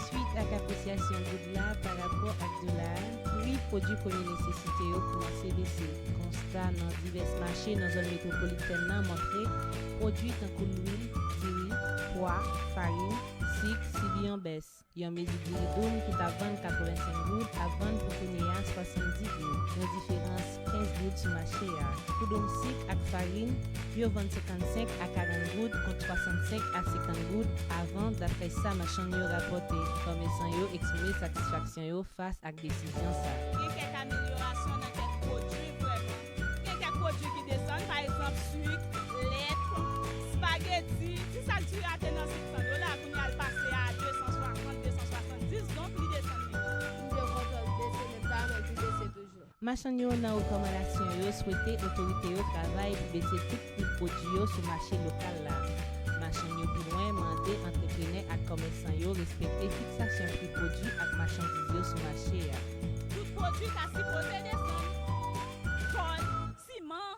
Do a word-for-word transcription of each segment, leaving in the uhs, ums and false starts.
Swit ak apresyasyon goud la parapò ak dola a, pri pwodui premye nesesite yo kòmanse bese. Konsta nan divès mache nan zòn metwopolitèn nan montre pwodui tankou lwil, diri, pwa, farin, sik sibi yon bès. Yon mezi diri doum ki t ap vann katrevensenk goud ap vann pou kounye a swasanndis goud, yon diferans kenz goud sou mache a. Pou doum sik ak farin, yo vann senkannsenk a karant goud kont swasannsenk a senkant goud avan, daprè sa machann yo rapòte. Kòmèsan yo eksprime satisfaksyon yo fas ak desizyon sa. Gen kèk amelyorasyon nan kèk pwodui vrèman. Gen kèk pwodui ki desann, pa egzanp, sik, lèt, spageti. Ti sak diri a te nan senk san dola, kounye a l pase a de san swasant, de san swasanndis, donk li desann menm. Nivo kontwòl bese, men m ta renmen l pi bese toujou. Machann yo nan rekòmandasyon yo swete otorite yo travay pou bese tout pri pwodui yo sou mache lokal la. Machann yo pi lwen mande antreprenè ak kòmèsan yo respekte fiksasyon pri pwodui ak machandiz yo sou mache a. Tout pwodui ta sipoze desann. Kòd, siman,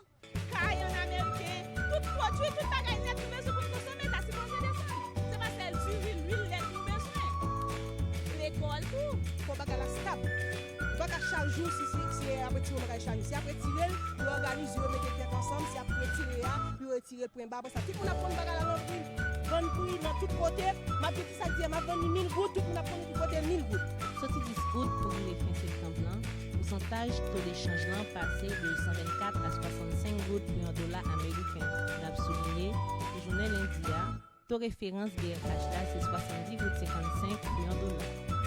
kay an ameriken, tout pwodui, tout bagay nèt nou bezwen pou n konsome ta sipoze desann. Se pa sèl diri, lwil, lèt nou bezwen. Lekòl tou. Fò bagay la stab. Ou pa ka chak jou, si, si, si ap retire, ou pa ka chanje. Si ap retire l, yo òganize, yo mete tèt ansanm, si ap retire a, pou yo retire l pwen ba. Apre sa, tout moun ap vann bagay la nan pri. Vann pri nan tout kote. M ap di sa, di m ap vann li mil goud, tout moun ap vann li tout kote mil goud. Soti dis out pou rive fen septanm lan, pousantaj to de chanj lan pase de san vennkat a swasannsenk goud pou yon dola ameriken. N ap souliye, pou jounen lendi a, to referans B R H la se swasanndis goud senkannsenk pou yon dola.